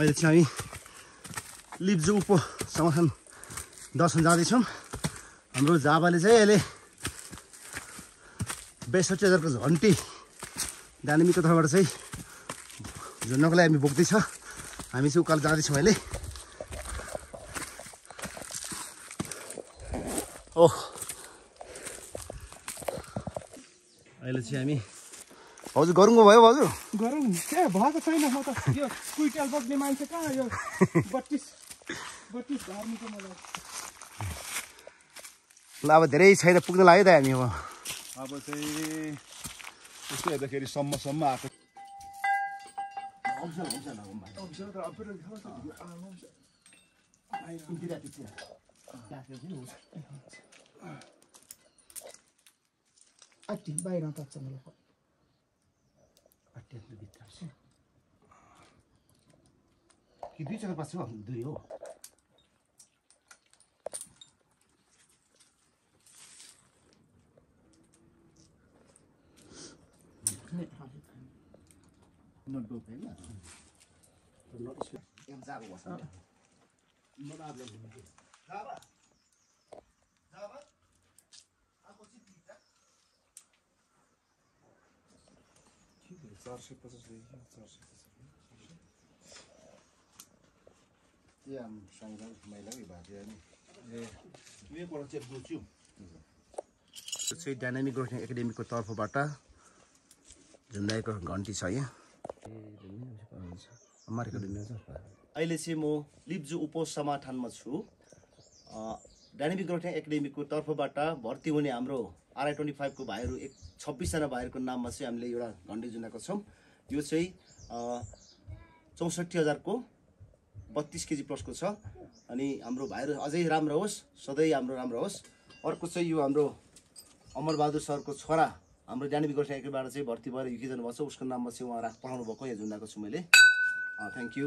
अहिले चाहिँ हामी लिप्जू उप संगठन दर्शन जाँदैछौँ। हाम्रो जाबाले चाहिँ अहिले 62,000 को घन्टी डाइनामिकको तर्फबाट चाहिँ झुन्नको लागि हामी बोक्दैछ। हामी चाहिँ उकालो जाँदैछौँ अहिले। ओह अहिले चाहिँ हामी हजुर गरौँको भयो हजुर गरौँ के भएको छैन। म त यो कुइटल बोक्ने मान्छे कहाँ यो 32 धार्मीको मलाई ल अब धेरै छैन पुग्न लाग्यो त हामी अब चाहिँ यस्तो हेर्दाखेरि सम्म आएको बाहिर तात्छ मलाई कि 2 चक्कर पास 2 हो। चाहिँ डाइनामिक ग्रोथ एकाडेमीको तर्फबाट झुन्डाएको घन्टी छ यहाँ। अहिले चाहिँ म लिप्जू उप समाधानमा छु। डाइनामिक ग्रोथ एकाडेमीको तर्फबाट भर्ती हुने हाम्रो RI-25 को भाइहरू 26 जना भाइहरूको नाममा चाहिँ हामीले एउटा घन्टी झुन्डाएको छौँ। यो चाहिँ 64,000 को 32 केजी प्लसको छ। अनि हाम्रो भाइहरू अझै राम्रो होस्, सधैँ हाम्रो राम्रो होस्। अर्को चाहिँ यो हाम्रो अमरबहादुर सरको छोरा हाम्रो डाइनामिक ग्रोथ एकाडेमीबाट चाहिँ भर्ती भएर युके जानुभएको छ। उसको नाममा चाहिँ उहाँ पठाउनु भएको यहाँ झुन्डाएको छु मैले। Thank you.